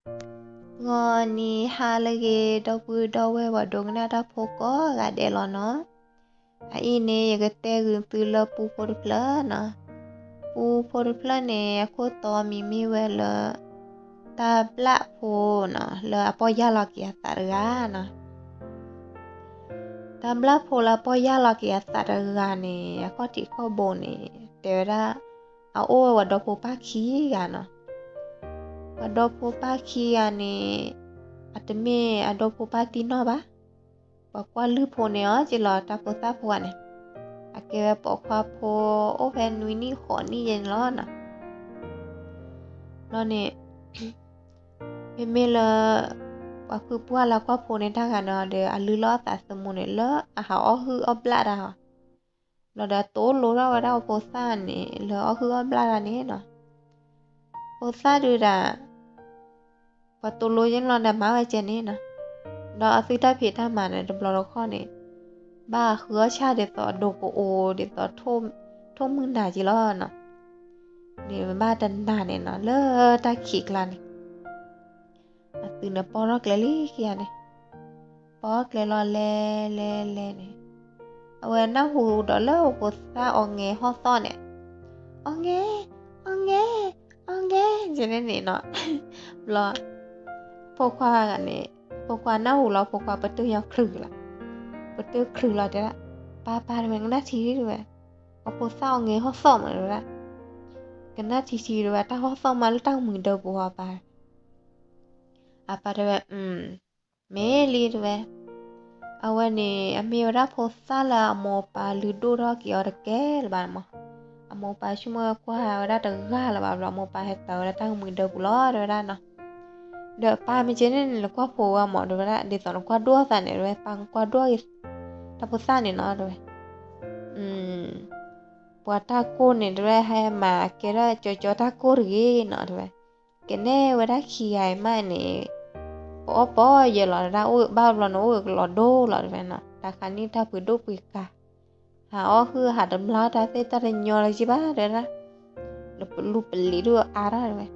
ဂီၤနံၤဟါလၢအဂ့ၤ ဒီပုၢ်ဒီဝဲၢ်ပှၤဒိကနၣ်တၢ်ဖိကိးဂၤဒဲးလီၤနီၤ. အအံၤန့ၣ်ယကတဲဂုာ်သုလၢပူဖိတဖျၢၣ်နီၤ. ပူဖိတဖျၢၣ်န့ၣ် အခိၣ်တီမံၤမ့ၢ်ဝဲလၢ တၢ်ဘျၣ်ဖိနီၤ လၢအပီၢ်ယၢ်လီၤက့ၤအသးတဂၤနီၤ. တၢ်ဘျၣ်ဖိလၢအပီၢ်ယၢ်လီၤက့ၤအသးတဂၤန့ၣ် အခီၣ်ထံးခီၣ်ဘိန့ၣ် တဲဝဲဒၣ် အအိၣ်ဝဲပှၤဒီဖိပၢ်ခံဂၤနီၤ. ပှၤဒီဖိပၢ်ခံဂၤန့ၣ် အတမ့ၢ်အဒီဖိပၢ်တံၢ်နီၢ်ဘၣ်. ပှၤကွၢ်လုၢ်ဖိန့ၢ်အီၤက့ၤလီၤ တၢ်ဖိသၣ်ဖိဂၤန့ၣ်. အကဲဝဲပိာ်ခွါဖိ အိၣ်ဖဲနွံနံၣ်ဃိးနံၣ်ယဲန့ၣ်လီၤနီၤ. ဘျီန့ၣ် မ့မ့ၢ်လၢ ပှၤဖုပှၢ်လၢကွၢ်ဖိန့ၣ်တၢ်ဂၤန့ၣ်ဒီး အလုၢ်လီၤအသးသမူန့ၣ် လၢအဟးအီၣ်ဟုၣ်အီၣ်ဘျၣ်တၢ်ဟီ. ဘျီဒီးတိလိထီၣ်ဝဲဒၣ်အဖိသၣ်န့ၣ် လၢအီၣ်ဟုၣ်အီၣ်ဘျၣ်တၢ်န့ၣ်နီၤ. ဖိသၣ်ဒုးဒၣ် ပှၤတိလိယဲန့ၣ်လီၤဒီးမၤဝဲကဲန့ၣ်နီၤ. ဒီးအသုတၢ်ဖံးတၢ်မၤန့ၣ် တဘျီတခီၣ်န့ၣ် ဘၣ်ဃုအီၣ်ဆၣ်ဒ်သိးအဒိကအိၣ် ဒ်သိး ထိၣ်မုၢ်နၤက့ၤလီၤနီၤ. န့ၣ်ဘၣ်တနၤန့ၣ်နီၤ လၢတၢ်ခံးကျါန့ၣ် အသုန့ၣ်ပီၢ်ထီၣ်ကျဲလံခံဂၤန့ၣ်. ပီၢ်ထီၣ်ကျဲလီၤလဲၤလဲၤလဲၤန့ၣ် အဝဲနၢ်ဟူဒီးလၢဖိသၣ်အီၣ်ငဲဟီၣ်သီၣ်န့ၣ် အီၣ်ငဲ အီၣ်ငဲ အီၣ်ငဲ ကဲန့ၣ်န့ၣ်နီၤ. ဘျီ ဖိခွါဂၤန့ၣ် ဖိခွါနၢ်ဟူလီၤ ဖိခွါပတုာ်ညီချုးလီၤ. ပတုာ်ချုးလီၤတဲဒၣ် ပၢ်ပၢ်တဝဲ ကနၣ်ထံတဝဲ အဖိသၣ်အီၣ်ငဲဟီၣ်သီၣ်မးတဝဲဒၣ်. ကနၣ်ထံထံတဝဲ တၢ်ဟီၣ်သီၣ်မးလၢတၢ်ကမှံၤဒၢပူၤဟီပၢ်. အပၢ်တဲဝဲ မ့ၢ်လံတဝဲ အဝဲန့ၣ် အမ့ၢ်ဝဲဒၣ်ဖိသၣ်လၢအမိၢ်ပၢ်လုၢ်ဒိၣ်ထီၣ်က့ၤအီၤတကဲလၢၤဘၣ်မး. အမိၢ်ပၢ်ဆိကမိၣ်ကွၢ်ဝဲဒၣ်တဂၤလၢၤဘၣ်ဘျီ အမိၢ်ပၢ်ဟဲတၢၤဝဲဒၣ်တၢ်ကမှံၤဒၢပူၤလီၤတဝဲဒၣ်နီၤ. ဒီးပၢ်မ့ၢ်ကဲန့ၣ်န့ၣ် နကွၢ်ဖိဝဲမးတဝဲဒၣ် ဒ်သိးနကွၢ်ဒိၣ်အသးန့ၣ်တဝဲ ပၢ်ကွၢ်ဒိၣ်က့ၤ တၢ်ဖိသၣ်န့ၣ်နီၤတဝဲ ပှၤတၢ်ကိၢ်န့ၣ်တဝဲ ဟဲမၤကဲထီၣ်ကၠီကၠီတၢ်ကိၢ်တဂ့ၤနီၤတဝဲ. ကနဲၣ်ဝဲဒၣ်ခံဂၤအံၤမးန့ၣ် ပအီၣ်ပီၢ်ယဲလီၤတဝဲဒၣ် အိၣ်ဘၣ်ဘျီန့ၣ် အိၣ်ကလီၤဒိၣ်လီၤတဝဲနီၤ တၢ်ခါနံၣ်တၢ်ပှ့ၤဒိၣ်ပှ့ၤကၤ ဟးအီၣ်ဟုၣ်ဟးတမျၢ်တၢ်သ့ၣ်တၢ်တညီလၢၤဘၣ်တဝဲဒၣ် လၢပလူပလံၤဒိၣ်အါထီၣ်တဝဲ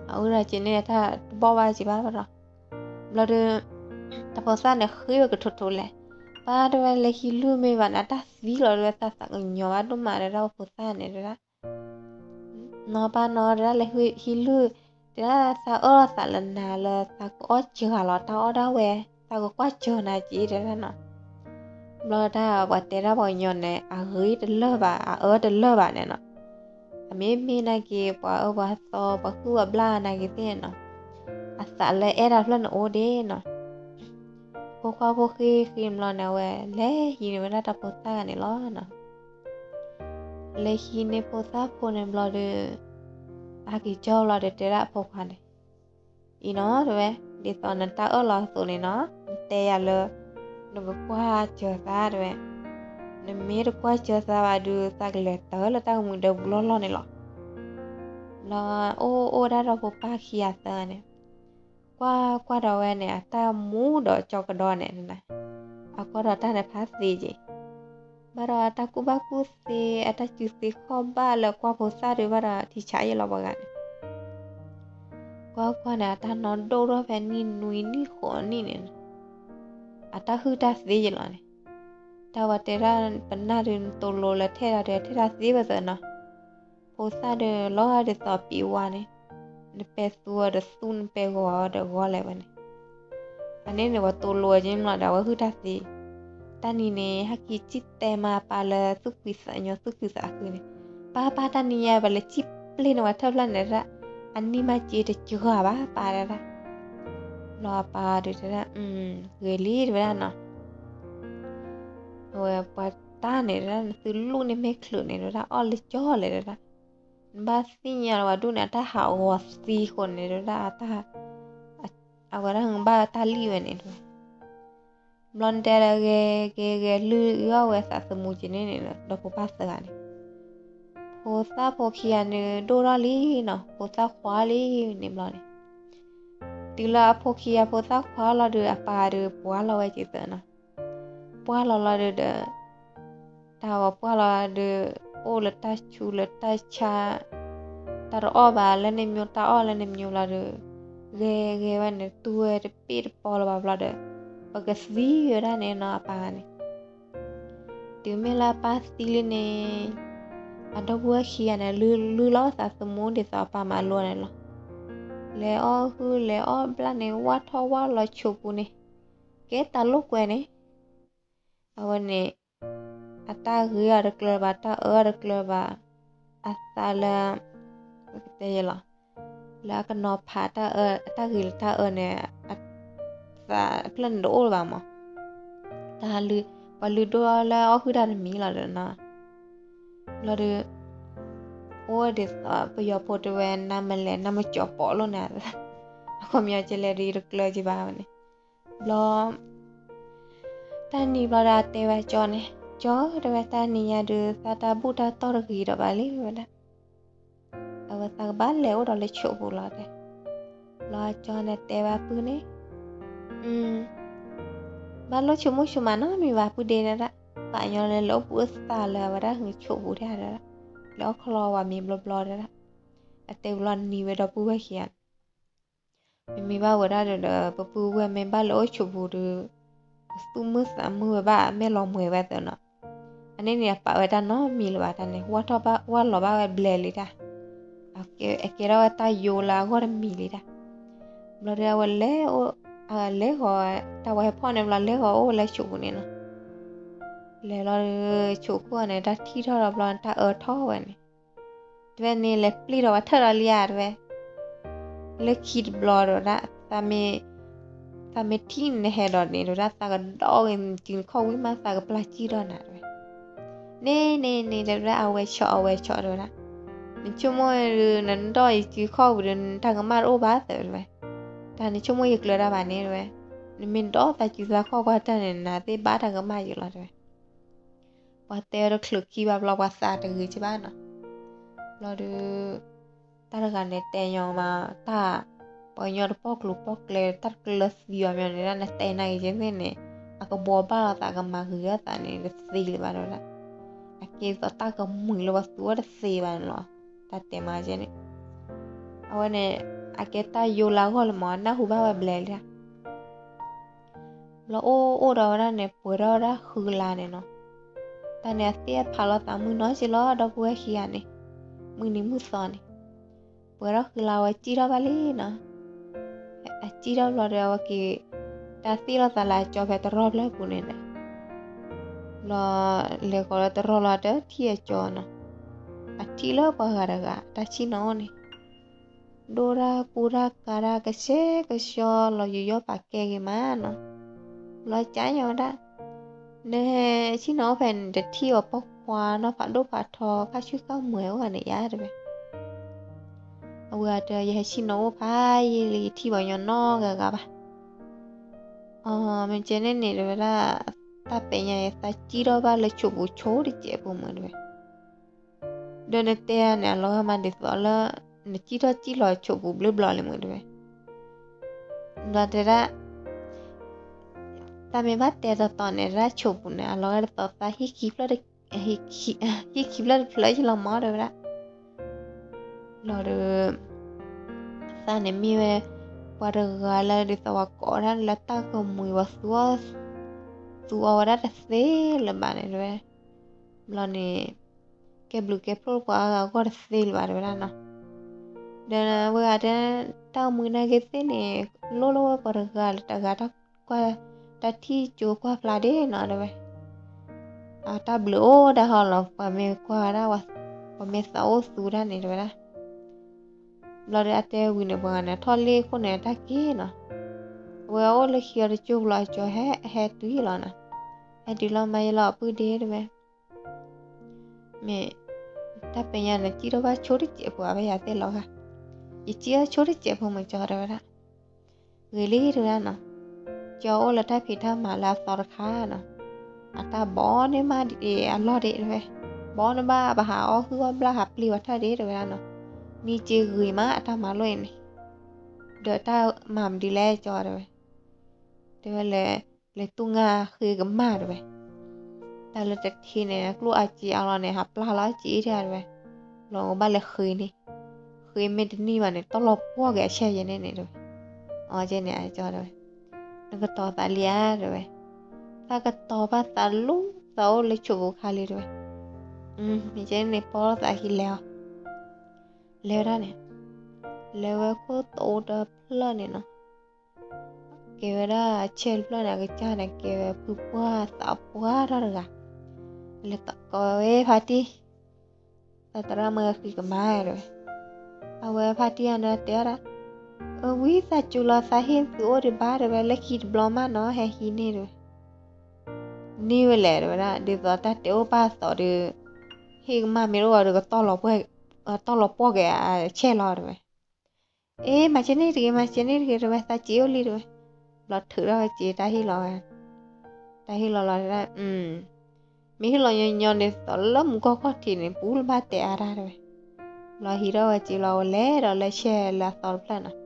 အဝဲဒၣ်က့န့ၣ်တၢ်တဘီၣ်ဘၣ်က့ဘၣ်ဘၣ်ဒီး ဘျီဒီး တၢ်ဖိသၣ်န့ၣ်ဃ့ဝဲကထိးထိးလဲၣ် ပၢ်တဝဲလဲၤဟံးလုၢ်မ့ၢ်ဘၣ်န့ၣ် အတၢ်သံလီၤတဝဲ သးသးကညီၤဘၣ်ဒိၣ်မးတဝဲဒၣ် အဖိသၣ်န့ၣ်တဝဲဒၣ် နီၢ်ပၢ်နီၢ်တဝဲဒၣ်လဲၤဟံးလုၢ် တဝဲဒၣ်သးအၢၣ်လီၤသးလၢနၤလၢသးကအီၣ်စှၤလီၤ တၢ်အီၣ်ဒၣ်ဝဲ သးကကွၢ်စှၤနၤက့တဝဲဒၣ်နီၤ ဘျီတၢ်ပှၤတဲဒၣ်ပှၤကညီန့ၣ် အဂ့ၤတလၢာ်ဘၣ် အအၢတလၢာ်ဘၣ်န့ၣ်နီၤ အမ့မ့ၢ်နာ်က့ ပှၤအၢပှၤသီ ပှၤဟုၣ်ပှၤဘျၣ်နာ်က့သ့ၣ်နီၤ အသးလၢအဲၣ်တၢ်ဖျၢၣ်န့ၣ်အိၣ်ဒ့နီၤ ဖိခွါဖိဃ့ဃ့ဘျီန့ၣ် အဝဲလဲၤဟံးန့ၢ်ဝဲဒၣ်တၢ်ဖိသၣ်ဂၤန့ၣ်လီၤနီၤ လဲၤဟံးန့ၢ်ဖိသၣ်ဖိန့ၣ်ဘျီဒီး ဟဲက့ၤကၠီဘျီဒီးတဲဒၣ်အဖိခွါန့ၣ် အံၤနီၤတဝဲ ဒ်သိးနတၢ်အၢၣ်လီၤအသိးန့ၣ်နီၤ နတဲယၤလၢ နကကွၢ်စၢၤသးတဝဲ နမ့ၢ်တကွၢ်စၢၤသးဘၣ်ဒုး သးကလဲၤတၢ်လၢတၢ်ကမှံၤဒၢပူၤလီၢ်လီၢ်န့ၣ်လီၤ ဘျီအိၣ်အိၣ်ဝဲဒၣ်ဒီးဖိပၢ်ခံဂၤသၢဂၤန့ၣ် ကွၢ်ကွၢ်ဒီးဝဲန့ၣ် အတၢ်မူဒီးကၠီကဒီးန့ၣ် အကွၢ်ဒီးတၢ်န့ၣ်ဖးသ့က့ၤ ဘၣ်ဒီးအတၢ်ကူၣ်ဘၣ်ကူၣ်သ့ အတၢ်စုသ့ခီၣ်ဘၣ်လၢကွၢ်ဖိသၣ်ဒုးဘၣ်ဒီးထံဆးယဲၢ်လီၤပှၤဂၤန့ၣ် ကွၢ်ကွၢ်န့ၣ် အတၢ်နီၢ်ဒိၣ်ထီၣ်ဖဲနံၣ်နွံနံၣ်ဃိးနံၣ်န့ၣ် အတၢ်ဟုၣ်တၢ်သ့ယဲၢ်လီၤန့ၣ် တၢ်ဝဲတဲဒၣ်ပနၢ်ဒုးနတိၤလိလၢထဲဒၣ်ဒီးထဲဒၣ်သ့ပသးနီၤ ဖိသၣ်ဒီးလီၤဒ်သိးပံၤဝါန့ၣ် နပဲာ်သူဒီးသူ နပဲာ်ဂီၤဒီးဂီၤလဲၣ်ဝဲန့ၣ် အန့ၣ်န့ၣ် ပှၤတိၤလိအက့ၤမးဒီး အဝဲဟုၣ်တၢ်သ့ တၢ်နံၤန့ၣ် ဟဲက့ၤစံၣ်တဲမးပၢ်လၢသူၣ်ဖှံသးညီသူၣ်ဖှံသးခုန့ၣ် ပၢ်ပၢ်တၢ်နံၤညါ ပလဲၤစံၣ်ပျဲန့ၢ်ဝဲထၢၣ်ဖျၢၣ်န့ၣ်ဒၣ် အနံၣ်မးက့တစှၤဘၣ်ပၢ်ဒၣ် ဘျီအပၢ်ဒုးတဲဒၣ် ဂ့ၤလံတဝဲဒၣ်နီၤ အဝဲပှၤတၢ်န့ၣ်ဒၣ် နသုလူၢ်န့ၢ်မဲာ်ချၢးန့ၣ်ဒၣ် အီၣ်လၢကၠီလဲၣ်ဒၣ် နဘၣ်သ့ၣ်ညါလီၤဝဲဒိၣ်န့ၣ် အတၢ်ဟးဂီၤသံဃိန့ၣ်ဒၣ် အဝဲဒၣ်ဘၣ်တၢ်လံၣ်ဝဲန့ၣ်တဝဲ ဘျီနတဲလၢဂဲၤဂဲၤဂဲၤလုၢ်အီၣ်ဝဲသးသမူက့ၤန့ၣ်န့ၣ် ဒီးဖိပၢ်သၢဂၤန့ၣ် ဖိသၣ်ဖိခံဂၤန့ၣ် ဒိၣ်ထီၣ်လံနီၤ ဖိသၣ်ခွါလံန့ၣ်ဘျီန့ၣ် တုၤလၢအဖိခံဂၤဖိသၣ်ခွါလီၤဒီး အပၢ်ဒီးပှၢ်လီၤဝဲက့ၤသၢနီၤ ပှၢ်လီၤလီၤဒီး တၢ်ဝဲပှၢ်လီၤဒီး အိၣ်လၢတၢ်ဆူးလၢတၢ်ဆါ တၢ်တအီၣ်ဘၣ်လၢန့ၣ်မ့ၢ် တၢ်အီၣ်လၢန့ၣ်မ့ၢ်ဘျီဒီး ဂဲၤဂဲၤဝဲန့ၣ် တူၢ်ဝဲတပ့ၢ်တပီလၢၤဘၣ်ဘျီဒီး ပကသံဝဲဒၣ်န့ၣ်နီၤ အပၢ်န့ၣ် တုၤမ့ၢ်လၢအပၢ်သံလံန့ၣ် အဒီပုၢ်ဝဲၢ်ခံဂၤန့ၣ် လုၢ်လီၤသးသမူဒ်သိးအပၢ်မၤလိန့ၣ်လီၤ. လဲၤအီၣ်ဟုၣ်လဲၤအီၣ်ဘျၣ်န့ၣ် ဝၢ်ထီၣ်ဝၢ်လီၤဆိးပူၤန့ၣ် ကဲတၢ်လိာ်ကွဲန့ၣ် အဝဲန့ၣ် အတၢ်ဂ့ၤအီၤတကျၢၤဘၣ် တၢ်အၢအီၤတကျၢၤဘၣ် အသးလၢ ပကတဲယဲလီၤ လၢအကနီၤဖးတၢ်အၢ တၢ်ဂ့ၤလၢတၢ်အၢန့ၣ် အသးအဖျၢၣ်န့ၣ်တအိၣ်လၢၤဘၣ်မး တၢ် ပှၤလုၢ်ဒိၣ်လၢအီၣ်ဟုၣ်တၢ်တမံၤလီၤဒီးနီၤ ဘျီဒီး အိၣ်ဒ်သိးပယီၤဖိတဲဝဲ နမလဲၤနမကၠီၤပိာ်လိာ်န့ၣ် အခီပညီကလဲၤဒ်တကျၢၤက့ၤဘၣ်ဝဲန့ၣ် ဘျီ တၢ်နံၤဘျီဒီးအတဲဝဲကၠီန့ၣ် ကၠီတဲဝဲ တၢ်နံၤညါဒုး သးတၢ်ဘူၣ်တၢ်တီၢ်တဂ့ၤဒီးဘၣ်လံဝဲဒၣ် အဝဲသးကဘၣ်လဲၤအိၣ်ဒီးလၢဆိးပူၤလီၤတဲ ဘျီကၠီန့ၣ်တဲဘၣ်ပုၢ်န့ၣ် ဘၣ်လိၣ်ဆိကမိၣ်ဆိကမးနီတမံၤဘၣ် ပုၢ်ဒ့ဒၣ်ဒၣ် ပာ်ညီလၢလဲၤအိၣ်ပုၢ်အိၣ်သးလၢအဝဲဒၣ်ဟူးဆိးပူၤဒၣ်ဒၣ် လဲၤအီၣ်ခီလီၤဝဲမ့ၤဘျီဘျီဒၣ်ဒၣ် အတဲဝံၤလီၤနံၤဝဲဒီပုၢ်ဝဲၢ်ခံဂၤန့ၣ် မ့မ့ၢ်ဘၣ်ဝဲဒၣ်ဒီး ပပုၢ်ဝဲၢ်မ့ၢ်ဘၣ်လဲၤအိၣ်ဆိးပူၤဒီး ပသူၣ်မုာ်သးမုာ်ဝဲဘၣ် မဲာ်လီၤမှဲၤဝဲသ့နီၤ အန့ၣ်န့ၣ် အပာ်ဝဲတၢ်နီတမံၤလၢၤဘၣ် တၢ်န့ၣ် ဝၢ်ထီၣ်ဘၣ်ဝၢ်လီၤဘၣ်ဝဲဘျဲၣ်လံတၢ် အကဲထီၣ်ဝဲတၢ်ယိလၢအဂီၢ်တမံၤလံတၢ် ဘျီဒီးအဝဲလဲၤအိၣ် အလဲၤဃီၤ တၢ်ဝဲဟဲဖီၣ်န့ၣ်ဘျီ လဲၤဃီၤအိၣ်ဝဲလၢဆိးပူၤန့ၣ်နီၤ လဲၤလီၤဒီး ဆိးခိၣ်န့ၣ် တၢ်ထံၣ်ထီၣ်ဒီးဘျီ တၢ်အၢထီၣ်ဝဲန့ၣ် တဲဝဲန့ၣ် လဲၤပျံၢ်ဒီးဝဲထၢၣ်ဒီးလံဧါတဲဝဲ လၢခံတဘျီဒီးဝဲဒၣ် သးမ့ၢ်ထံၣ်နဟဲဒီးန့ၣ် တဲဝဲဒၣ် သးကဒီးဂ့ၤ နစုနခီၣ်ဝံၤမး သးကပျၢ်စံၣ်ထီၣ်နၤတဲဝဲ န့ၣ်န့ၣ်န့ၣ် တဲဝဲဒၣ် အဝဲဆီၣ်အဝဲဆီၣ်တဲဝဲဒၣ် နဆိကမိၣ်ဒီး နဒီးယစုခီၣ်ဝံၤဒီး တၢ်ကမၣ်တအိၣ်ဘၣ်သၢတဲဝဲ တၢ်နဆိကမိၣ်ယကျၢၤတၢ်ဘၣ်န့ၣ်တဲဝဲ နမ့ၢ်ဒီးသးစုသးခီၣ်ကွၢ်တၢ်န့ၣ် နသ့ၣ်ဘၣ်တၢ်ကမၣ်ယၤလီၤတဲဝဲ ပှၤတဲဝဲတချုးခံဘၣ်ဘျီ ပှၤသးတဂ့ၤကဘၣ်နီၤ ဘျီဒီး တၢ်တဂၤန့ၣ်တဲညီမး တၢ် ပှၤကညီတပီၢ်ကျိၤပီၢ်ကျဲ တၢ်တကျၢၤသံဘၣ်မီန့ၣ် တၢ်နတဲနာ်က့ၤကဲသ့ၣ်န့ၣ် အကဘှီဘၣ်လီၤသး ကမၤဂ့ၤထီၣ်သးန့ၣ် တသ့လၢၤဘၣ်တဲဝဲဒၣ် အကဲသိးတၢ်ကမှံၤလၢပှၤသူအီၤတသ့ဘၣ်န့ၣ်လီၤ တၢ်တဲမးကဲန့ၣ် အဝဲန့ၣ် အကဲတၢ်ယိလၢအဂီၢ်လၢမး နၢ်ဟူဘၣ်ဝဲဘျဲၣ်လံ ဘျီအိၣ်အိၣ်ဒီးဝဲဒၣ်န့ၣ် ပှဲၤထီၣ်ဝဲဒၣ်ဃုကလးန့ၣ်နီၤ တၢ်န့ၣ်အသ့ၣ်အဖးလီၤသးမုၢ်နီၤက့ၤလီၤ ဒီပုၢ်ဝဲၢ်ခံဂၤန့ၣ် မုၢ်နံၤမုၢ်သီန့ၣ် ပှဲၤထီၣ်ဃုကလးဝဲစံၣ်ထီၣ်ဘၣ်လံနီၤ အစံၣ်ထီၣ်ဘျီဒီး အဝဲက့ၤ တၢ်သ့ၣ်လီၤသးလၢအကၠီဖဲတရီၢ်ဖျၢၣ်ပူၤန့ၣ်ဒီး ဘျီ လဲၤဃီၤလၢတရီၢ်လီၤတထံၣ်အကၠီနီၤ အထံၣ်လၢပှၤဂၤတဂၤ တၢ်ဆ့ၣ်နီၤအိၣ်န့ၣ် ဒိၣ်တၢ်ပူတၢ်ကၤတၢ်ကဆှဲကဆှီလီၤ ယူးယီၣ်ပာ်ကဲက့ၤမးနီၤ ဘျီကၠီညီဝဲဒၣ် နဟဲဆ့ၣ်နီၤအိၣ်ဖဲန့ၣ် တထံၣ်အီၤပိာ်ခွါနီၤ ဖးဒိၣ်ဖးထီ ခါဆူၣ်ခါမှဲၤအိၣ်ဂၤန့ၣ်ယါတဲဝဲ အဝဲတဲ ယဟဲဆ့ၣ်နီၤအိၣ်ဖးယံာ်လံ ယထံၣ်ပှၤညီနီတဂၤဂၤဘၣ် အမ့ၢ်ကဲန့ၣ်န့ၣ်တဲဝဲဒၣ် တၢ်ပဲာ်ညါအံၤ သးစံၣ်ထီၣ်ဘၣ်လၢဆိးပူၤဆိတစဲးဖိမုၢ်တဲဝဲ ဒီးနတဲန့ၣ် အလီၤဂာ်မးဒ်သိးလၢ နစံၣ်ထီၣ်စံၣ်လီၤဆိးပူၤဘျုးဘျီလံမုၢ်တဲဝဲ ဒီးတဲဒၣ် တၢ်မ့ၢ်ဘၣ်တဲတီတီန့ၣ် တၢ်ဆိးပူၤန့ၣ် အလီၤဂာ်ဒ်သိးသးဟံၣ်ခံဖျၢၣ်တဖျၢၣ် ဟံၣ်ခံဖျၢၣ်တဖျၢၣ်ယလီၤမးတဲဝဲဒၣ် လီၤဒီး သးန့ၣ်မ့ၢ်ဝဲ ပှၤတဂၤလၢဒ်သိးပှၤကိးဒၣ်လၢတၢ်ကမှံၤပှၤသူ သူအီၤဝဲဒၣ်တသ့လၢၤဘၣ်န့ၣ်တဲဝဲ ဘျီန့ၣ် ကဲဘျုးကဲဖှိၣ်ပှၤအဂၤအဂီၢ်တသ့လၢၤဘၣ်တဲဝဲဒၣ်နီၤ ဒီးဝဲဂၤတဲ တၢ်ကမှံၤနာ်က့ၤသ့ၣ်န့ၣ် လိၣ်လၢဝဲပှၤတဂၤလၢတဂၤတၢ်ကွၢ် တၢ်ထံၣ်ကၠိကွၢ်ဖျါဒ့နီၤတဲဝဲ အတၢ်ဘျုးအိၣ်ဒၣ်ဟီလီၤ ပှၤမ့ၢ်ကွၢ်ဝဲဒၣ် ပှၤမ့ၢ်သးအိၣ်သူဒၣ်န့ၣ်တဲဝဲဒၣ် ဘျီဒီးအတဲဝံၤန့ၣ် ပှၤဂၤန့ၣ် ထီၣ်လ့ၣ်ခိၣ်န့ၣ် တၢ်က့ၤနီၤ အဝဲအိၣ်လၢခံအီၤတကၠိဘျီအကၠီဟဲ ဟဲတုၤလီၤနီၤ ဟဲတုၤလီၤမးယလီၤအပုၢ်ဒ့တဲဝဲ မ့ၢ် တၢ်ပဲာ်ညါန့ၣ် စံၣ်ထီၣ်ဘၣ်ဆိတစဲးဖိအဝဲယၤသ့ၣ်လီၤဂာ် ယစံၣ်ထီၣ်ဆိတစဲးဖိမုၢ်ကၠီတဲဝဲဒၣ် ဂ့ၤလံတဲဝဲဒၣ်နီၤ ကၠီအိၣ်လၢတၢ်ဖံးတၢ်မၤလၢအသီတခါနီၤ အတၢ်ဘီန့ၢ်မးဒံးအလီၢ်ဒံးတဲဝဲ ဘီန့ၢ်ဘၣ်ပဟးအီၣ်ဟုၣ်အီၣ်ဘျၣ်ဟးပျံၤဝဲထၢၣ်ဒံးတဲဝဲဒၣ်နီၤ မံစ့ဂ့ၤမးအတၢ်မၤလိာ်အံၤန့ၣ် ဒီးတၢ်မၤမနုၤလဲၣ်ကၠီတဲဝဲ တဲဝဲလဲၤ လဲၤတူၢ်ငါဃ့ကမၣ်တဲဝဲ တၢ်လၢတထံၣ်န့ၣ် ကျိၣ်အစ့အလီၢ်န့ၣ် ဟးပျၢ်လီၤစ့တဲဝဲ လီၤကဘၣ်လဲၤဃ့န့ၣ် ပှ့ၤမ့ၢ်တန့ၢ်ဘၣ်န့ၣ် တီၢ်လီၤပှီၢ်က့ၤအဆဲးယဲန့ၣ်န့ၣ်တဲဝဲ. အီၤကဲန့ၣ် အကၠီတဲဝဲ, နကတီၤသးလံဧါ တဲဝဲ. သးကတီၤဘၣ်သးလူၤ သးအိၣ်လၢဆိးပူၤခါလံ တဲဝဲ. မ့ၢ်ကဲန့ၣ် ပီၢ်သးခံလဲၤအီၤ, လဲၤဝဲဒၣ်န့ၣ်, လဲၤဝဲခိၣ်သးအိၣ်တဖျၢၣ်န့ၣ်နီၤ, ကဲဝဲဒၣ်အဆဲးတဖျၢၣ်န့ၣ် အကစၢ်န့ၣ် ကဲဝဲဖုပှၢ်သးပှၢ်ထီၣ်တဂၤ, လဲၤသကိးဝဲဖါတံၢ်, သးသရၣ်မုၣ်ဃံကမါတဲဝဲ. အဝဲဖါတံၢ်အန့ၣ်တဲဒၣ်, အဝံသးစူၤလီၤ သးဟ့ၣ်သုအိၣ်ဒံးဘၣ် တဲဝဲ, လၢခံတဘျီမးနီၤ ဟဲဟံးန့ၢ် တဲဝဲ. န့ၢ်ဝဲလဲၣ် တဲဝဲဒၣ်, ဒ်သိးတၢ်တဲအိၣ်ပာ်သီးဒီး ဟ့ၣ်ကမၢ်မ့ၢ်တအိၣ်ဘၣ်ဒီး ကတီၢ်လီၤပှီၢ်က့ၤအဆဲးလီၤ တဲဝဲ. အ့ မၤစၢၤန့ၢ်တဂ့ၤ, မၤစၢၤန့ၢ်တဂ့ၤ တဲဝဲ, သးစ့အိၣ်လံ တဲဝဲ. ဘျီထုးထီၣ်ဝဲစ့တၢ်ဟ့ၣ်လီၤဝဲ, တၢ်ဟ့ၣ်လီၤလီၤတဲဒၣ်, မ့ၢ်ဟ့ၣ်လီၤညီညီန့ၣ် သီးလၢမူကီၢ်ခီၣ်ထံးန့ၣ် ပူၤလၢဘၣ်တဲအါတၢ် တဲဝဲ. ဘျီဟံးထီၣ်ဝဲစ့လီၤ အဝဲလဲၤဒီးလၢဆဲးလၢအသီတဖျၢၣ်နီၤ.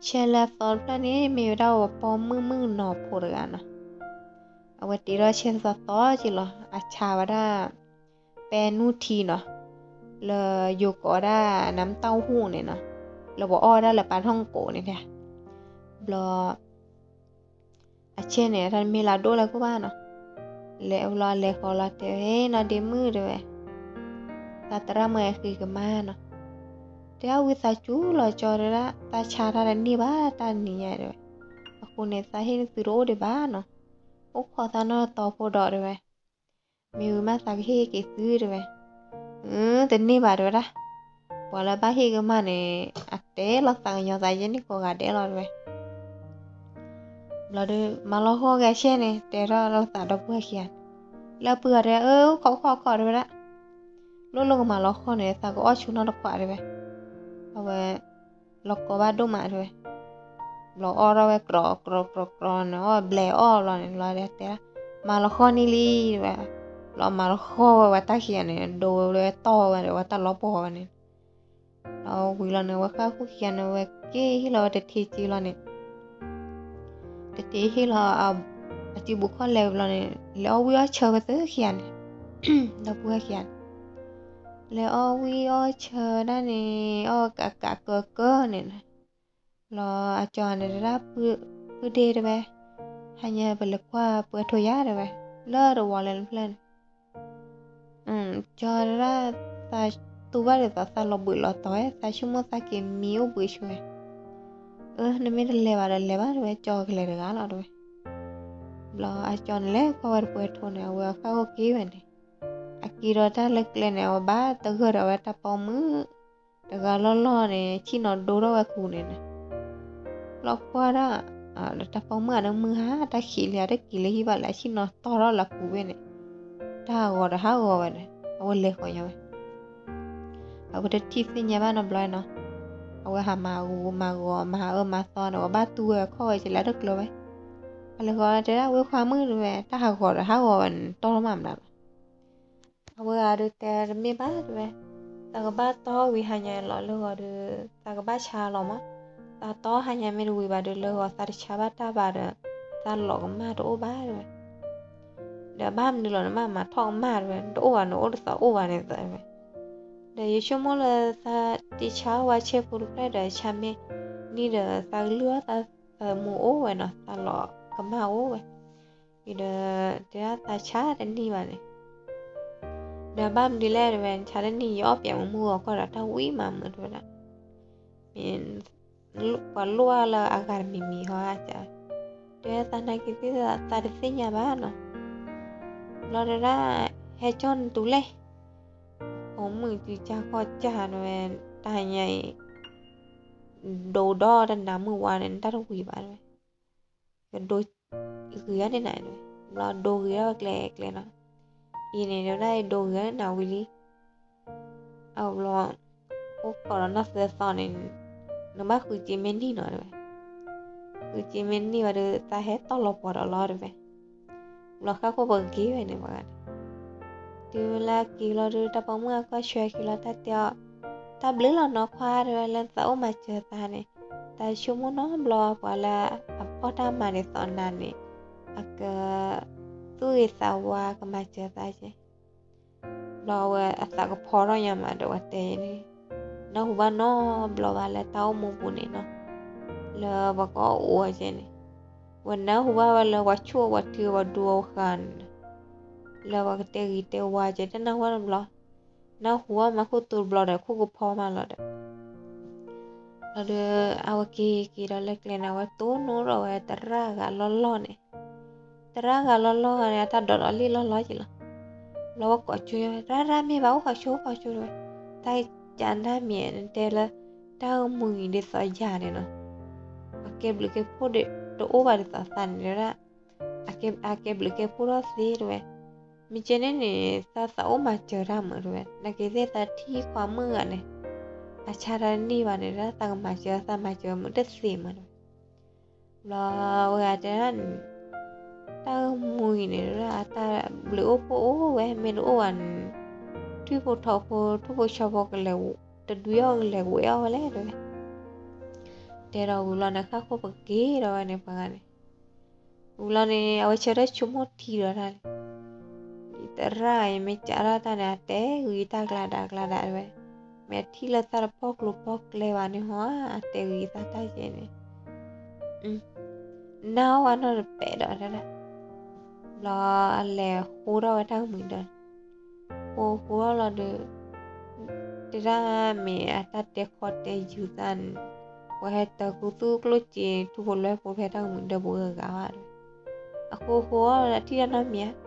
ဆဲးလၢအသီတဖျၢၣ်န့ၣ် မ့ၢ်ဝဲဒၣ်ဝဲပီၢ်မုၣ်မုၣ်ကနီၤဖိတဂၤနီၤ. အဝဲတ့ထီၣ်ဆဲးသီသီက့ၤလီၤ အဆါဝဲဒၣ် ပဲနူၢ်ထံနီၤ, လၢယိၤကိးဝဲဒၣ် နမ်တၢ်ဟူၣ်န့ၣ်နီၤ, လၢပှၤအီၣ်ဝဲဒၣ်လၢပၢ်ထီၣ်ကိးန့ၣ်ဒၣ်. ဘျီ အဆဲးန့ၣ် တၢ်တမ့ၢ်လၢအဒိၣ်လၢၤကိၣ်ဘၣ်နီၤ. လဲၤဘျီလဲၤဃီလီၤတဲဝဲ နီၢ်ဒ့မုၣ် တဲဝဲ, သးသရၣ်မုၣ်ဃံကမါနီၤ, တဲအဝံသးစူၤလီၤကၠီ တဲဒၣ် သးဆါတၢ်တန့ၢ်ဘၣ်တၢ်နံၤညါ တဲဝဲ. အဃိန့ၣ် သးဟ့ၣ်သုတအိၣ်ဒံးဘၣ်နီၤ, အိၣ်ခိးသးနီၢ်တီၤဖိဒီး တဲဝဲ. မ့ၢ်ဝံၤမးသးကဟ့ၣ်က့ၤသု တဲဝဲ. တန့ၢ်ဘၣ် တဲဝဲဒၣ်, ပှၤလၢဘၣ်ဟ့ၣ်ကမၢ်န့ၣ် အတဲလီၤသးကညီၤသးယဲန့ၣ်ကိးဂၤဒဲးလီၤ တဲဝဲ. ဘျီဒီး မၤလီၤဃီၢ်က့ၤအဆဲးန့ၣ် တဲထီၣ်လီၤသးဒီပုၢ်ဝဲၢ်ခံဂၤန့ၣ်, လၢပုၢ်ဂၤတဲ အၢ ခိးခိးခိး တဲဝဲဒၣ်, လိၣ်လိၣ်ကမၤလီၤဃီၢ်န့ၣ် သးကအီၣ်ဆူၣ်နီၢ်တခွး တဲဝဲ. အဝဲ လီၤကီဘၣ်ဒိၣ်မး တဲဝဲ. ဘျီအီၣ်ထီၣ်ဝဲ ကြီကြီကြီန့ၣ် အီၣ်ဘျဲးအီၣ်ဘျီန့ၣ် လီၤတဲ, မၤလီၤဃီၢ်န့ၢ်လံ တဲဝဲ. ဘျီမၤလီၤဃီၢ်ဝဲ ဝဲတၢ်ခံဂၤန့ၣ် ဒိဝဲတီၢ်ဝဲဒီး ဝဲတၢ်လီၤပှီၢ်ဝဲန့ၣ် ဒီးဝံၤလီၤန့ၣ် ဝဲဃၣ်ခိၣ်ခံဂၤန့ၣ် ဝဲက့ၤဟ့ၣ်လီၤဝဲတထံစ့လီၤန့ၣ်, တထံဟ့ၣ်လီၤ အစုပူၤခီၣ်လဲၤဝံၤလီၤန့ၣ် လဲၤအီၣ်ဝံၣ်အီၣ်ဆၢဝဲသ့ၣ်ခံဂၤန့ၣ်, ဒီပုၢ်ဝဲၢ်ခံဂၤန့ၣ် လဲၤအီၣ်ဝံၣ်အီၣ်ဆၢဒၣ်န့ၣ် အီၣ်ကးကးကၢကၢန့ၣ်, ဘျီအကၠီန့ၣ်တဲဒၣ် ပုၢ်ဒ့ တဲဝဲ, ဟါညါပလဲၤကွၢ်ပှဲၤထိယါ တဲဝဲ, လၢတဝီလၢနဖျၢၣ်န့ၣ် ကၠီတဲဒၣ်, သးတူၢ်ဘၣ်ဒ်သိးသးလီၤဘှံးလီၤတီၤဝဲ, သးဆိကမိၣ်သးက့ၤမံအိၣ်ဘှံးဆိဝဲ. အၢ နမ့ၢ်တလဲၤဘၣ်ဒီးလဲၤဘၣ် တဲဝဲ, ကၠီကလဲၤတဂၤလီၤ တဲဝဲ. ဘျီအကၠီန့ၣ်လဲၤကွၢ်ဝဲတပှဲၤထိန့ၣ် အဝဲအဃၣ်ခိၣ်က့ၤဝဲန့ၣ်, အက့ၤဒီးတၢ်လၢကျဲန့ၣ် အဝဲဘၣ်တဂၢၢ်ဒီးဝဲတၢ်ပိာ်မုၣ်တဂၤလီၢ်လီၢ်န့ၣ် ဆ့ၣ်နီၤဒိထီၣ်ဝဲကူၤန့ၣ်န့ၣ်, ဘျီကွၢ်ဒၣ် တၢ်ပိာ်မုၣ်အတမုာ်ဟါ တၢ်ခံးလံဧါ တက့ၤလၢဟံၣ်ဘၣ်လဲၣ် အဆ့ၣ်နီၤတီၢ်ထီၣ်လၢကူၤဝဲန့ၣ်, တၢ်ဟးဂီၤဒီးဟးဂီၤဝဲန့ၣ် အဝဲလဲၤဃီၤညီဝဲ အဝဲတထံၣ်သ့ၣ်ညါဘၣ်နီတဘျီနီၤ, အဝဲဟးမၤဂူာ်မၤဂီၤ မၤအၢမၤသီန့ၣ် အဝဲဘၣ်တူၢ်ဝဲအခီၣ်ဝဲကလဲၤတကျၢၤဝဲ, အလဲၤဃီၤတဲဒၣ် ဝဲခွါမုၣ် တဲဝဲ, တၢ်ဟးဂီၤဒီးဟးဂီၤဝဲန့ၣ် တီၢ်ထီၣ်မးမနုၤလီၤ. အဝဲအဒုးတဲတမ့ၢ်ဘၣ် တဲဝဲ, သးကဘၣ်တီၢ်ဝံၤဟါညါလီၤလၢဂီၤဒီး သးကဘၣ်ဆါလီၤမး, သးတီၢ်ဟါညါမ့ၢ်တဝံၤဘၣ်ဒီး လၢဂီၤသးတဆါဘၣ်တၢ်ဘၣ်ဒီး သးလီၤကမၣ်တအိၣ်ဘၣ် တဲဝဲ. ဒီးဘၣ်မနုၤလီၤ နဘၣ်မၤထီၣ်ကမၣ် တဲဝဲ, တအိၣ်ဘၣ်န့ၣ်အိၣ်တသးအိၣ်ဘၣ်န့ၣ်သး တဲဝဲ. ဒီးယဆိကမိၣ်လၢသးတ့ဆါဝဲဆဲပူၤတဖျၢၣ်ဒီး ဆါမ့ၢ်န့ၢ်ဒီး သးကလုၢ်အီၣ်သးသမူအိၣ်ဝဲနီၤ, သးလီၤကမၣ်အိၣ်ဝဲ, ဒီးတဲဒၣ်သးဆါတန့ၢ်ဘၣ်န့ၣ် ဒီးဘၣ်မနုၤလဲၣ် တဲဝဲ, ဆါတန့ၢ် ယအီၣ်ပၠးမူမုၢ်ဂီၤခီဒီး တၢ်ဝံၣ်မးမုာ် တဲဝဲဒၣ်, မ့ၢ်ပှၤလိၣ်အါလၢအဂၤတမံၤမံၤဟီဧါ တဲဝဲ, တဲသးနာ်က့ၤသ့ၣ်သးတသ့ၣ်ညါဘၣ်နီၤ. ဘျီတဲဒၣ် ဟဲကၠီနတူၤလဲၣ်, ပိာ်မုၣ်စုကၢ်ခီၣ်ကၢ် တဲဝဲ, တၢ်ဟါညါအံၤ ဒိဒီးတနၤမုၢ်ဝါန့ၣ် နတၢ်တဝံၤဘၣ် တဲဝဲ, ကဒိဂ့ၤအါန့ၢ်နၤ တဲဝဲ, ဘျီဒိဂ့ၤထီၣ်ဝဲကျဲကျဲနီၤ, အံၤန့ၣ် တဲဝဲဒၣ် ဒိဂ့ၤအါန့ၢ်နၤဝံၤလံ အဘျီ အိၣ်ခိးဒီးနီၢ်သၢသီန့ၣ် နဘၣ်ဃုစ့မ့ၢ်န့ၢ်နီၤ တဲဝဲ, ဃုစ့မ့ၢ်န့ၢ်ဘၣ်ဒီး သးဟဲတီၢ်လီၤပှီၢ်ဒီးလီၤ တဲဝဲ. ဘျီဃၣ်ခိၣ်ပက့ၤဝဲန့ၣ် ပှၤဂၤန့ၣ် တုၤဝဲလၢအက့ၤလီၤဒီး တၢ်ပိာ်မုၣ်အကီၢ်ဆၢက့ၤလီၤ တၢ်တဲအီၤ, တၢ်ဘျုးလီၤနီၤခွါ တဲဝဲ, လၢသးအိၣ်မၤစၢၤသးန့ၣ်, တၢ်ဆိကမိၣ်နီတဘျီပှၤလၢအဖီၣ်တၢ်မၤဒ်သိးနၤန့ၣ် အကသူၣ်ဂ့ၤသးဝါ ကမၤစၢၤသးက့ ဘျီဝဲအသးကဖီထီၣ်ညါမးဒီး ဝဲတဲန့ၣ်, နၢ်ဟူဘၣ်နီတဘျီဘၣ်လၢတၢ်အိၣ်မူပူၤန့ၣ်နီၤ, လၢပှၤကအိၣ်အီၤကဲန့ၣ်, ဝဲနၢ်ဟူဘၣ်ဝဲလၢပှၤဆိၣ်ပှၤထုပှၤဒူအီၤဃာ်န့ၣ်, လၢပှၤကတဲဂ့ၤတဲဝါကဲ တနၢ်ဟူဘၣ်နီတဘျီ, နၢ်ဟူဘၣ်မးခိၣ်တူာ်တဘျီဒီး ခိၣ်ကဖီမးလီၤဒီး လီၤဒီး အဝဲက့ၤက့ၤဒီးလၢကျဲန့ၣ် အဝဲတိၢ်နီၣ်ထီၣ်ဝဲသရၣ်ဂၤလီၢ်လီၢ်န့ၣ်, သရၣ်ဂၤလီၢ်လီၢ်န့ၣ် အတၢ်ဒိးဒီးလံၣ်လီၢ်လီၢ်က့ၤလီၤ. ဘျီဝဲကိးကၠိဝဲ သရၣ်သရၣ်မ့ၢ်ဘၣ်အိၣ်ဃီဆိအိၣ်ဃီဆိဝဲ, တၢ်ကၢ်နၢ်မံၤတဲလၢ တၢ်ဂီၤမုၢ်နံၤဒ်သိးယၤန့ၣ်နီၤ, အကဲဘျုးကဲဖှိၣ်ဒီးတအိၣ်ဘၣ်ဒ်သိးသးန့ၣ်တဲဝဲဒၣ်, အကဲဘျုးကဲဖှိၣ်ထီၣ်သ့တဲဝဲ, မ့ၢ်ကဲန့ၣ်န့ၣ် သးသးအိၣ်မၤစၢၤတၢ်မုာ်တဲဝဲ, နာ်က့ၤသ့ၣ်သးထံၣ်ခွါမုၣ်ဂၤန့ၣ် အဆါတၢ်တန့ၢ်ဘၣ်န့ၣ် သးကမၤစၢၤ သးမၤစၢၤမုာ်တသ့မးတဲဝဲ. ဘျီဝဲဂၤတဲဒၣ်န့ၣ်, တၢ်ဂီၤမုၢ်အံၤန့ၣ် အတၢ်ဘျုးအိၣ်ဖှိၣ်အိၣ်ဝဲ မ့ၢ်တအိၣ်ဘၣ်န့ၣ် ထွံၣ်ဖိထိးဖိ ထိၣ်ဖိဆီဖိကလဲၤ, တဒုအီၣ်ကလဲၤဝဲအီၣ်ဝဲလဲၣ်တဲဝဲ. တဲဒီးဝံၤလီၤန့ၣ် ဃၣ်ခိၣ်ပက့ၤဒီးဝဲန့ၣ်ပှၤဂၤန့ၣ်, ဝံၤလီၤန့ၣ် အဝဲဆၢထၢၣ်ဆိကမိၣ်ထံဒီးတၢ်န့ၣ်, သရၣ်အံၤမ့ၢ်ကးထီၣ်တၢ်န့ၣ် အတဲဂ့ၤတၢ်ကျါဒၣ်ကျါဒၣ်တဲဝဲ, မ့ၢ်အထံၣ်လၢသးတပီၢ်ကျိၤပီၢ်ကျဲဘၣ်န့ၣ်ဟီ အတဲဂ့ၤသးတၢ်ကဲန့ၣ် နၢ်အီၣ်ဝဲနီတပဲာ်ဒီးတဲဒၣ်, ဘျီအလဲၤဃိထီၣ်ဝဲတၢ်ကမှံၤဒၢး, ဃိဃိထီၣ်လီၤဒီး, တဲဒၣ်မ့ၢ်အတၢ်တဲခီတဲယုၤသးန့ၣ်, ပှၤဟဲတၢ်ကူသူၣ်ကျိၣ်စ့ ထူဖိလွဲဖိဖဲတၢ်ကမှံၤဒၢးပူၤဂၤဂၤဘၣ်တဲဝဲ, အဃိဃိထီၣ်လီၤထံၣ်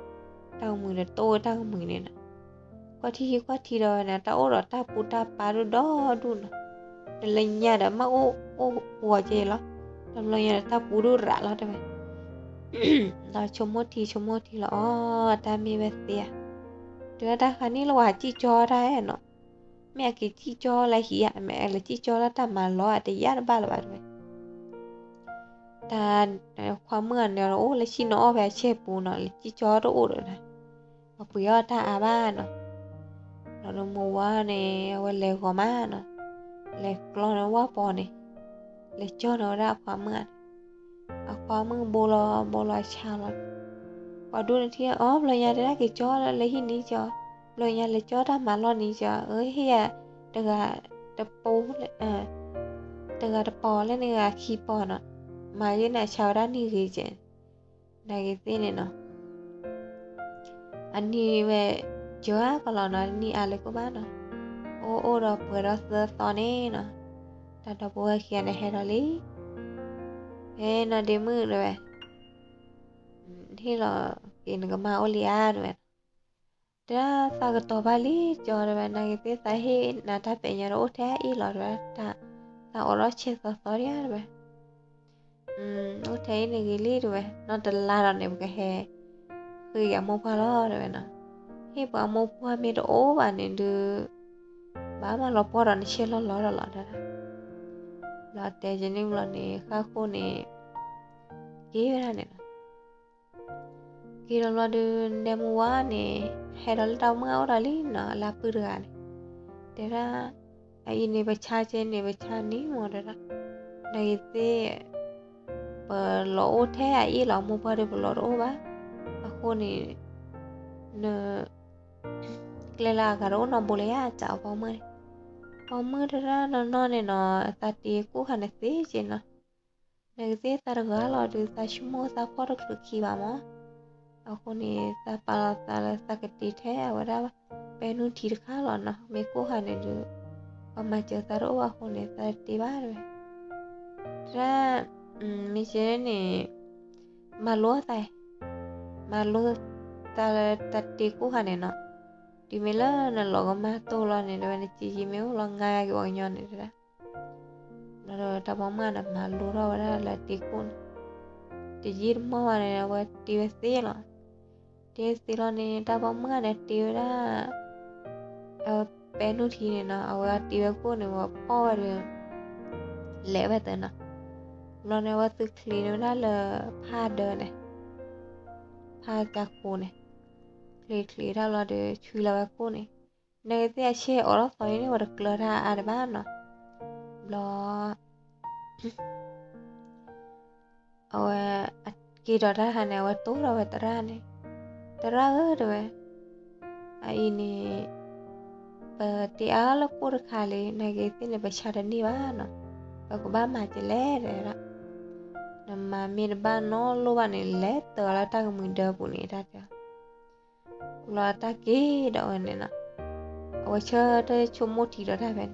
တၢ်နီတမံၤဧါ, တၢ်ကမှံၤဒီးတိၢ်ဝဲတၢ်ကမှံၤန့ၣ်နီၤ, ကွၢ်ထံဟံကွၢ်ထံဒီးဝဲန့ၣ် တၢ်အိၣ်ဒီးတၢ်ပူၤတၢ်ပၤဒိၣ်ဒီဒူၣ်နီၤ, တလၢညါဒီးမ့ၢ်အိၣ်အိၣ်ပှီၤက့လီၤ, တဘျီညါဒီးတၢ်ပူၤဒိၣ်ရးလီၤတဲဝဲ, ဒီးဆိကမိၣ်ထံဆိကမိၣ်ထံလီၤအီၤ တၢ်မ့ၢ်ဝဲသ့ဧါ, တဲဝဲတၢ်ဃါန့ၣ်လၢပှၤစံၣ်ကၠီတၢ်နီၤ, မ့ၢ်အက့ၤစံၣ်ကၠီလၢဟံၣ်ဧါ မ့ၢ်လၢစံၣ်ကၠီလၢတၢ်မၤလီၤဧါ တယာ်တဘၣ်လၢၤဘၣ်တဲဝဲ တၢ်ခွါမုၣ်ဂၤန့ၣ်အိၣ်လၢဟံၣ်န့ၣ်အီၣ်ဖဲအဆဲပူၤနီၤ လၢစံၣ်ကၠီတအိၣ်ဒီးတၢ်, ပှၤပှ့ၤအီၣ်တၢ်အါဘၣ်နီၤ, ဒီးမိၢ်ဝါန့ၣ် အဝဲလဲၤဂီၤမးနီၤ, လဲၤကျီန့ၣ်ဝၣ်ပီၤန့ၣ်, လဲၤကၠီန့ၣ်ဝဲဒၣ်အခွါမုၣ်ဂၤန့ၣ်, အခွါမုၣ်ဘိလီၤဘိလီၤဆါလီၤ, ပှၤဒိၣ်န့ၣ်ထံၣ်အီၤ ဘျီညါတဲဒၣ်က့ၤကၠီလၢဟံၣ်န့ၣ်ကၢ, ဘျီညါလဲၤကၠီတၢ်မၤလီၢ်န့ၣ်ကၢ, အဟ့ၣ်ယၤ တဂၤတပီၤ, တဂၤတပီၤလၢန့ၣ်ဂၤခံပီၤနီၤ, မၤယဲန့ၣ်အဆါဝဲဒၣ်န့ၢ်ဂ့ၤကဲ, နာ်က့ၤသ့ၣ်န့ၣ်နီၤ, အနံၣ်ဝဲကၢကလီၤနီၤ နံၣ်အါလၢၤကိၣ်ဘၣ်နီၤ, အိၣ်အိၣ်ဒီးပှဲၤဒီးသၢသီန့ၣ်နီၤ, တၢ်ဒီပုၢ်ဝဲၢ်ခံဂၤန့ၣ်ဟဲဒီးလံ, ဟဲနီၤဒ့မုၣ်တဲဝဲ ဟ့ၣ်လီၤက့ၤနကမၢ်အိၣ်လံဧါတဲဝဲ, တဲဒၣ်သးကတီၤဘၣ်လံကၠီတဲဝဲ နာ်က့ၤသ့ၣ်သးဟ့ၣ်နၤတၢ်ပဲာ်ညါဒီးအိၣ်ထဲအံၣ်လီၤတဲဝဲ, သးအိးထီၣ်ဆဲးသီသီဒံးဧါတဲဝဲ, အိၣ်ထဲအံၣ်န့ၣ်ဂ့ၤလံတဲဝဲ, နီၢ်တလါဒီးန့ၣ် ပကဟဲ ဃ့က့ၤအမိၢ်ပှၢ်လီၤတဲဝဲနီၤ, ဟ့ၣ်ပှၤအမိၢ်ပှၢ်မ့ၢ်တအိၣ်ဘၣ်န့ၣ်ဒုး ဘၣ်မၤလီၤပှီၢ်ဒီးနဆဲးလီၤလီၤဒီးလီၤတဲဒၣ်, ဘျီတဲက့ၤန့ၣ်ဘျီန့ၣ် ဃၣ်ခိၣ်န့ၣ် က့ၤဝဲဒၣ်န့ၣ်လီၤ. က့ၤဒီးဘျီဒုး နဲမုၢ်ဝါန့ၣ် ဟဲဒီးလၢတၢ်မုၣ်အအိၣ်ဒီးလံနီၤ လၢအပုၢ်တဂၤန့ၣ်, တဲဒၣ် အအံၤန့ၣ် ပဆါကဲန့ၣ် ပဆါန့ၣ်မ့ၢ်တဲဒၣ်, နဂ့ၤသ့ၣ် ပလီၤအိၣ်ထဲအအ့ၣ်လီၤ မိၢ်ပှၢ်ဒုးပလီၤတအိၣ်ဘၣ်, အဃိန့ၣ် န ကျဲလၢအဂၤတအိၣ်နီတဘိလၢၤဧါ စံးအီၤပိာ်မုၣ်န့ၣ်, ပိာ်မုၣ်တဲဒၣ်နီၢ်နီၢ်န့ၣ်နီၤ သးတ့ကိၣ်ခါန့ၣ်သ့က့နီၤ, နဂ့ၤသ့ၣ်သးတဂၤလီၤဒုး သးဆိကမိၣ်သးဖှီၣ်တချုးခံဘၣ်မး, အဃိန့ၣ် သးပာ်လီၤသးလၢသးကတ့ထဲအဝဲဒၣ် ပဲနုၢ်ထံတခါလီၤနီၤ မ့ၢ်ကိၣ်ခါန့ၣ်ဒုး ပမၤစၢၤသးတအိၣ်ဘၣ်အဃိန့ၣ် သးတတ့ဘၣ်တဲဝဲ, တဲဒၣ် မ့ၢ်ကဲန့ၣ် မၤလိသး မၤလိသးလၢတၢ်တ့ကိၣ်ခါန့ၣ်နီၤ, တုၤမ့ၢ်လၢနလီၤကမၢ်တိၢ်လီၤန့ၣ် တဲဝဲ နစံးယံာ်မ့ၢ်အိၣ်လီၤ ငါက့ၤပှၤကညီန့ၣ်တဲဒၣ်, ဘျီဒီးတၢ်ပိာ်မုၣ်န့ၣ် မၤလိထီၣ်ဝဲဒၣ်လၢတ့ကိၣ်န့ၣ်, တယံာ်တမီၢ်ဘၣ်န့ၣ် အဝဲတ့ဝဲသ့လီၤ, တ့သ့လီၤန့ၣ် တၢ်ပိာ်မုၣ်န့ၣ်တ့ဝဲဒၣ် အဝဲပဲနုၢ်ထံန့ၣ်နီၤ အဝဲတ့ဝဲကိၣ်န့ၣ် ဝဲဖီၣ်ဝဲဒီး လဲၤဝဲသ့နီၤ, ဘျီန့ၣ် အဝဲသုးချ့န့ၢ်ဝဲဒၣ်လၢဖးဒၢန့ၣ် ဖးကၢခိန့ၣ်, ချ့ချ့တၢ်ဘျီဒီး ဆှံလီၤဝဲကိၣ်န့ၣ်, နဂ့ၤသ့ၣ်အဆဲးအိးထီၣ်သီန့ၣ် ဝဲတကျၢၤတၢ်အါတဘၣ်နီၤ, ဘျီ အဝဲ က့ၤဒီးတၢ်ခါန့ၣ် အဝဲတိၢ်ဒီးဝဲသရၣ်န့ၣ်, သရၣ်ဧၢတဲဝဲ, အအံၤန့ၣ် ပတ့အါလၢကိၣ်တခါလံ, နာ်က့ၤသ့ၣ်န့ၣ် ပဆါတန့ၢ်ဘၣ်နီၤ, ပကဘၣ်မၤကလဲၣ်တဲဒၣ်, နမၤမ့ၢ်တဘၣ်နီတလိၣ်ဘၣ်န့ၣ် လဲၤတၢၤလၢတၢ်ကမှံၤဒၢပူၤန့ၣ် တၢ်တဲ ဘျီတၢ်က့ၤဒီးဝဲန့ၣ်နီၤ, အဝဲဆၢထၢၣ်ဆိကမိၣ်ထံဒီးတၢ်ဖဲန့ၣ်,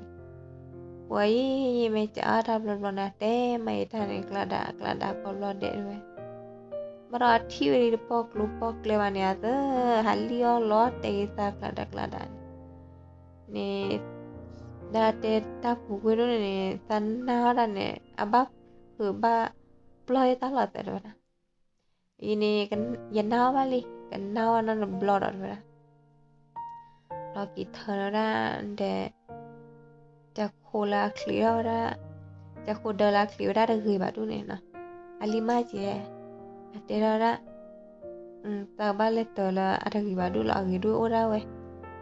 ပှၤအံၤ မ့ၢ်ကအါတၢ်ဘျီဘျီန့ၣ် အတဲမၤအံၤတၢ်န့ၣ် ကျးဒးကျးဒးကိးဘျီဒဲးတဝဲ, ဘၣ်ဒီးအထံၣ်ဝဲဒ်တပီၢ်ကျိၤပီၢ်ကျဲဘၣ်န့ၣ် အသၢ ဟးလံၣ်အီၣ်လီၤတဲာ်ဂ့ၤသးကျးဒးကျးဒးန့ၣ်, န့ၣ် ဒၣ်တဲတၢ်ပူၤကွံာ်ဒိၣ်န့ၣ်န့ၣ် သးနာ်အီၣ်ဒၣ်န့ၣ် အဘၣ်ဖုးဘၣ်ပျီၢ်ယတၢ်လီၤသးတဝဲဒၣ် အံၤန့ၣ် ယနာ်အီၣ်ဘၣ်လံ, ကနာ်အီၣ်ဘၣ်နီတဘျီဒီးတဝဲဒၣ်, လီၤက့ၤထၢဝဲဒၣ်ဒီး ကၠီၤခိၣ်လၢအချံးထီၣ်ဝဲဒၣ်, ကၠီၤခိၣ်ဒၢလၢအချံးဝဲဒၣ်တဂ့ၤဘၣ်ဒူၣ်န့ၣ်နီၤ, အလံၤမၢ်ကဲ, အတဲထီၣ်ဝဲဒၣ်, သးကဘၣ်လဲၤတၢၤလၢအတဂ့ၤဘၣ်ဒူၣ်လီၤ, အဂ့ၤဒူၣ်အိၣ်ဒၣ်ဝဲ,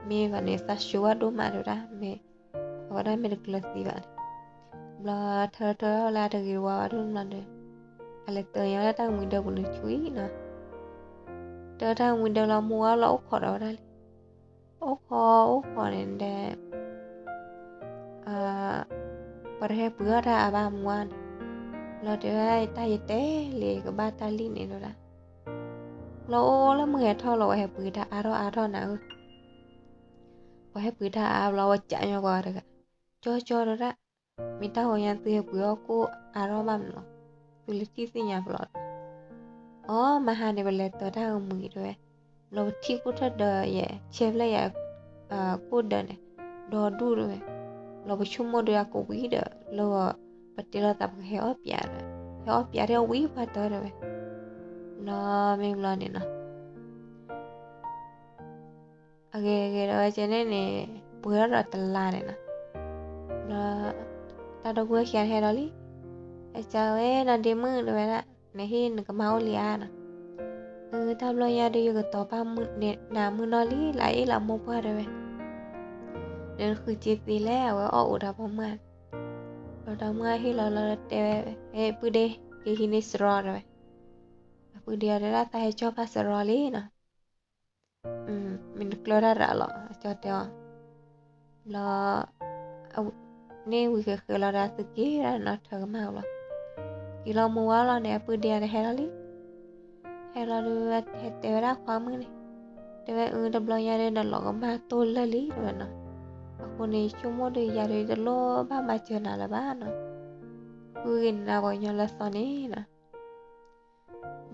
မ့ၢ်ဘၣ်န့ၣ် သးဆှိဝဲဒိၣ်မးတဝဲဒၣ်, မ့ၢ် အဝဲဒၣ်မ့ၢ်တကျၢၤသံဘၣ်န့ၣ်, ဘျီထၢထၢလၢအတဂ့ၤဝါဘၣ်ဒူၣ်န့ၣ်ဘျီဒီး အလဲၤတၢၤညါလၢတၢ်ကမှံၤဒၢပူၤန့ၣ်ဆူအံၤနီၤ, တၢၤတၢ်ကမှံၤဒၢလီၤမူဝဲလီၤအိၣ်ခိးဒီးဝဲဒၣ်လံ, အိၣ်ခိးအိၣ်ခိးန့ၣ်ဒီး ပှၤတဟဲပှ့ၤအီၣ်တၢ်အါဘၣ်မူဧါန့ၣ်, ဘျီတဲဝဲတၢ်ယတဲလံကဘၣ်တၢ်လံၣ်န့ၣ်တဝဲဒၣ်, ဘျီအိၣ်လၢမုၢ်ဟဲထီၣ်လီၤ ပှၤဟဲပှ့ၤတၢ်အါထီၣ်အါထီၣ်နၤဧၢ, ပှၤဟဲပှ့ၤတၢ်အါဘျီဝဲကးညီပှၤတဂၤ, ကၠီကၠီတဝဲဒၣ်, မ့ၢ်တၢ်ဂီၤညါသုဟဲပှ့ၤအီၣ်ကိၣ်အါထီၣ်ဘၣ်မနုၤလီၤ, သုလၢထံၣ်သ့ၣ်ညါပလီၤ အီ မဟါန့ၣ် ပလဲၤတၢၤတၢ်ကမှံၤတဝဲ, ဘျီပထံၣ်ကိၣ်ထၢၣ်ဒၢယဲ ဆဲဖျဲၣ်ယဲ ကိၣ်ဒၢန့ၣ် ဒီဒူၣ်တဝဲ, ဘျီပဆိကမိၣ်ဒီးအကိးဝံၤဒီး လၢ ပတဲလိာ်သးပကဟဲအီၣ်ပၠးဒီး ဟဲအီၣ်ပၠးထဲအဝံၤပှၤတၢၤတဝဲ, ဘျီမ့ၢ်ဘျီန့ၣ်နီၤ အဂ့ၤဂ့ၤဒီးဝဲကဲန့ၣ်န့ၣ် ပှဲၤထီၣ်ဒီးတလါန့ၣ်နီၤ, ဘျီ တၢ်ဒိၣ်ကွံာ်ခံဂၤန့ၣ်ဟဲဒီးလံ, အကၢ်ဝဲနီၢ်ဒ့မုၣ်တဝဲဒၣ်, နဟ့ၣ်နကမၢ်အိၣ်လံဧါနီၤ, အၢ တၢ်ဘျီညါဒီးယကတီၤပာ်နၤမုၢ်နီၢ်လံ လၢအ့ၣ်လီၤမိၢ်ပှၢ်တဝဲ, နဃုစ့သ့လဲၣ် အဝဲအီၣ်အိၣ်တၢ်ပိာ်မုၣ်ဧါန့ၣ်, ဒီးတၢ်မုၣ်ဟ့ၣ်လီၤလီၤတဲဝဲ, ဟဲပုၢ်ဒ့ ကဟံးန့ၢ်စရီတဝဲ, အပုၢ်ဒ့အီၤတဲဒၣ်သးဟဲကၠီၣ်ပာ်စရီလံနီၤ မ့ၢ်နကျၢၢ်တၢ်ရၤလီၤ အကၠီတဲအီၤ, ဘျီ န့ၢ်ဝံၤဃဲးဃဲးလီၤဒီးသုက့ၤဒၣ်နီၤထၢကမၣ်ဘျီ, က့ၤလီၤမူဝဲလီၤန့ၣ် အပုၢ်ဒ့အီၤန့ၣ်ဟဲလီၤလံ, ဟဲလီၤဒီး ဟဲတဲဝဲဒၣ်ခွါမုၣ်န့ၣ်, တဲဝဲအၢ တဘျီညါဒီးနလီၤကမၣ်တိၢ်လၢာ်လံတဝဲနီၤ, အဃိန့ၣ် ဆိကမိၣ်ဒီးယၤဒီးတလိၣ်ဘၣ်မၤစၢၤနၤလၢၤဘၣ်နီၤ, ဃုဂ့ၤနၤပှၤကညီလၢသီန့ၣ်နီၤ ဘျီ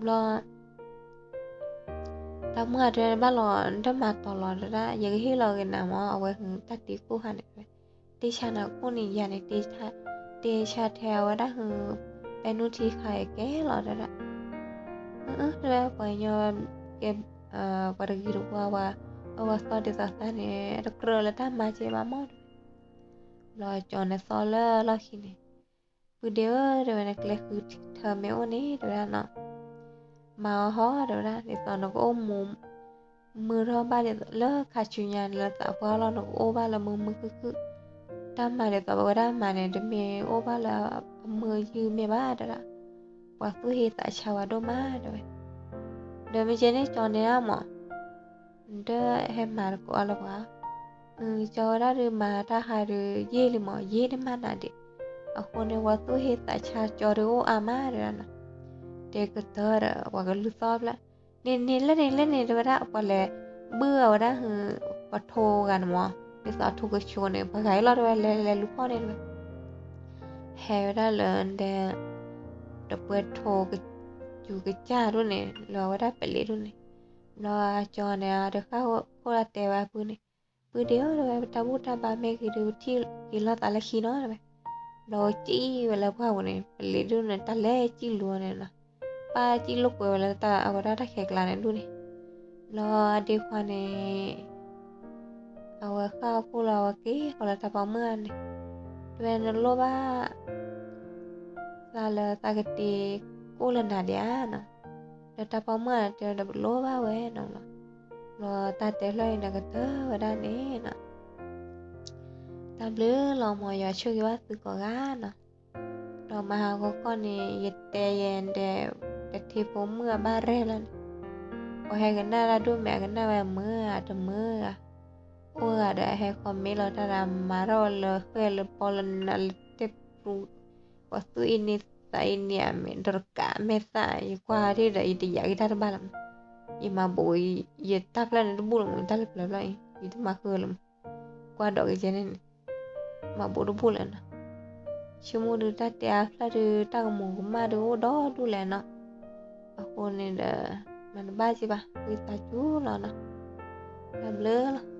တၢ်မုၢ်အတဲဘၣ်လီၤ နတမၤတီၤလီၤတဒၣ် ယကဟ့ၣ်လီၤဂ့ၤနၤမၢ် အဝဲဟုတၢ်တ့ကိၢ်ခါန့ၣ်ဝဲ, တ့ဆါနၤကိၢ်န့ၣ်ယၤန့ၣ် တ့ဆါထဲအဝဲဒၣ်ဟု ပဲနုၢ်ထံခါအံၤကဲလီၤတဒၣ်, အၢ တဝဲပှၤကညီ ကဲ ပှၤတဂ့ၤတဝါဝဲ အဝဲသီဒ်သိးသးန့ၣ် တကြၢးလၢတၢ်မၤကဲဘၣ်မၢ်တဝဲ, ဘျီကၠီန့ၣ်သီလၢလီၢ်ခံန့ၣ် ပုၢ်ဒ့ဧၢ တဲဝဲန့ၣ် ကျဲဃုထၢမ့ၢ်အိၣ်န့ၣ် တဲဝဲဒၣ်နီၤ, မၤအီၤဟီ တဲဝဲဒၣ် ဒ်သိးနကအိၣ်မူ မုာ်ထီၣ်ဘၣ်ဒ်သိးလၢခါဆူညါန့ၣ် လၢသးပှၢ်လီၤ နကအိၣ်ဘၣ်လၢမုာ်မုာ်ခုၣ်ခုၣ်, တၢ်မၤဒ်သိးပဝဲဒၣ်မၤန့ၣ် တမ့ၢ်အိၣ်ဘၣ်လၢအမုာ်ယုၢ်မ့ၢ်ဘၣ် တဲဝဲဒၣ်, ပှၤသူၣ်ဟ့သးဆါဝဲဒိၣ်မး တဲဝဲ, ဒီးမ့ၢ်ကဲန့ၣ်ကၠီန့ၣ်ဒၣ်မၢ် နတဟဲမၤတကိးအီၤလၢၤဘၣ်, ကၠီဝဲဒၣ်ဒုးမၤတၢ်ဟးဒုးယ့ၢ်လံမၢ် ယ့ၢ်တမၤနၤဒံး, အဃိန့ၣ် ပှၤသူၣ်ဟ့သးဆါကၠီဒုးအိၣ်အါမး တဲဒၣ်နီၤ, တဲကတၢၢ်ဒီး ပှၤကလူၤသီဖျၢၣ်, န့ၣ်န့ၣ်လၢန့ၣ်လၢန့ၣ် တဲဝဲဒၣ် ပှၤလဲၤဘုၣ်အဝဲဒၣ်ဟု ပှၤထိဂၤန့ၣ်မၢ်, ဒ်သိးထိကဆိန့ၣ် ပှၤဂၤအံၤလီၤ တဲဝဲ လဲၤလဲၤလူၤဖီၣ်န့ၣ် တဲဝဲ ဟဲဝဲဒၣ်လၢဒဲ တပှဲၤထိကစူၤကစၢ်ဒိၣ်န့ၣ် လၢအဝဲဒၣ်ပလ့းဒိၣ်န့ၣ်, ဘျီကၠီန့ၣ် အတဃၣ်ခိၣ်လၢတဲဝဲအပုၢ်န့ၣ်, ပုၢ်ဒ့ဧၢ တဲဝဲ တၢ်ဘူၣ်တၢ်ဘါမ့ၢ်ဂ့ၤဒီး ပထံၣ်က့ၤလိာ်သးလၢခံနီၤ တဲဝဲ, ဘျီဝဲစံၣ်ဝဲလၢပှၢ်ပူၤန့ၣ် ပလ့းဒိၣ်န့ၣ် တၢ်လဲၤစံၣ်လူၤန့ၣ်နီၤ, ပၢ်စံၣ်လိာ်ကွဲဝဲလၢအဝဲဒၣ်တၢ်ခဲကျါန့ၣ်ဒိၣ်န့ၣ်, ဘျီအဒ့ခွါန့ၣ် အဝဲဃၣ်အခိၣ်လၢအဝဲက့ၤဃီလၢတၢ်ပိာ်မုၣ်ဧါန့ၣ်, တဲဝဲနလိၣ်ဘၣ် သးလၢသးကတ့ကိၣ်လၢနၤဒံးဧါနီၤ, ဒီးတၢ်ပိာ်မုၣ်ဧါတဲဝဲနတလိၣ်ဘၣ်ဝဲနီၤ, ဘျီတၢ်တဲဖျၢၣ်အံၤန့ၣ်ကတၢၢ်ဝဲဒၣ်န့ၣ်နီၤ, တၢ်ဘျုးလီၤမၢ် ယွၤဆိၣ်ဂ့ၤဘၣ်သုကိးဂၤနီၤ, ဒီးမဟါဂီၤခီန့ၣ် ယတဲယဲဒီး တထံဖိမုၣ်အဘၣ်ရဲၣ်လီၤန့ၣ်, ပှၤဟဲကနၣ်တၢ်ဒိၣ်မး အကနၣ်ဝဲမုာ်ဧါတမုာ်ဧါ, အဖိဂၤဒီးအဟဲ comment လီၤတၢ်ဒီး မၤထီၣ်လၢဃဲၢ်လၢပီလၢနးလၢတဲပူ, ပှၤသူၣ်အ့န့သးအ့န့အမဲာ် ဒီးတကးမဲာ်သၣ် ယကွၢ်ဒ်ဒီး ယတယာ်က့ၤတၢ်တဘၣ်လၢၤမး, ယမၤဘူး ယတၢ်ဖျၢၣ်န့ၣ်တဘူၣ်လၢၤမး, တၢ်လၢပျၢၤဖျၢၣ်အံၤ ယတမၤဃုာ်လၢၤမး, ကွၢ်ဒီးက့ၤကဲန့ၣ်န့ၣ် မၤဘူးတဘူၣ်လၢၤနီၤ, ဆိကမိၣ်ဒုး တၢ်တဲအါဖျၢၣ်ဒုး တၢ်ကမူၤကမၣ်ဒုး အိၣ်ဒီဒူၣ်လဲၣ်နီၤ, အဃိန့ၣ်ဒီး မၤတဘၣ်က့ၤဘၣ် ဝံသးစူၤလီၤနီၤ, တၢ်ဘျုးလီၤ.